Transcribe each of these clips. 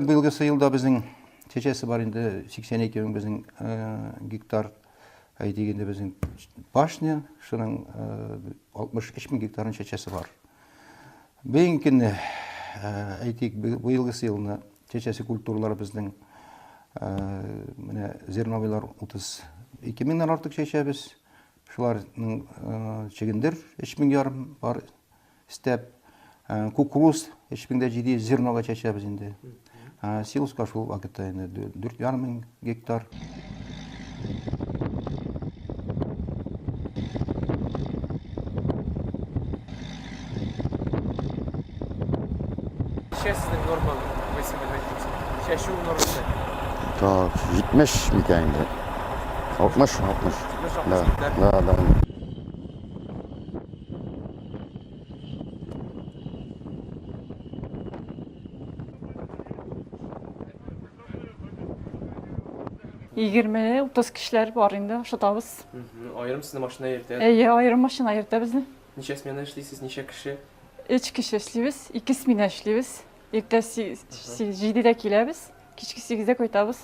быелгысы елда безнең чәчәсе бар инде 82 мең безнең гектар. Әйтик инде безнең башня, шуның 63 мең гектарын чәчәсе бар. Бүгенге көнне, әйтик, быелгысы елны чәчәсе культуралар безнең менә зерновыйлар 32 меңнән артык чәчәбез. Шуларның чөгендер 3 мең ярым бар стәп. Кукуруз 3700 зернога чәчәбез инде. Силоска шул вакытта инде 4,5 мең гектар. Ничә сезнең норма высевать Чәчү нормасы? Так, 70 микән инде? 60, 60. Да, да, да. 20-30 кешеләр бар инде, ашатабыз. Аерым сезне машина йөртә? Әйе, аерым машина йөртә безне. Ничә смена эшлисез, ничә кеше? Өч кеше эшлибез, ике смена эшлибез. Иртә 7-дә киләбез, кичке 8-дә кайтабыз.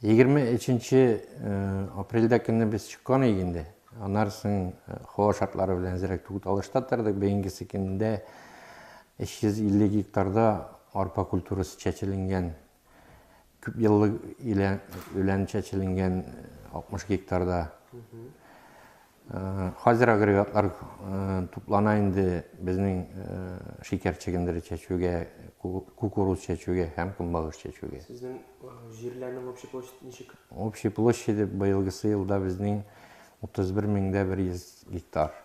23 апрельдә көнне без чыккан идек инде. Аннан соң һава шартлары белән әзрәк тукталышта тордык. Бүгенгесе көндә 350 гектарда арпа культурасы чәчеленгән. Күп еллык үлән чәчеленгән 60 гектарда. Хәзер агрегатлар туплана инде безнең шикәр чөгендере чәчүгә, кукуруз чәчүгә һәм көнбагыш чәчүгә. Сезнең җирләрнең общий площади ничек? Общий площади быелгысы елда безнең 31 меңдә 100 гектар.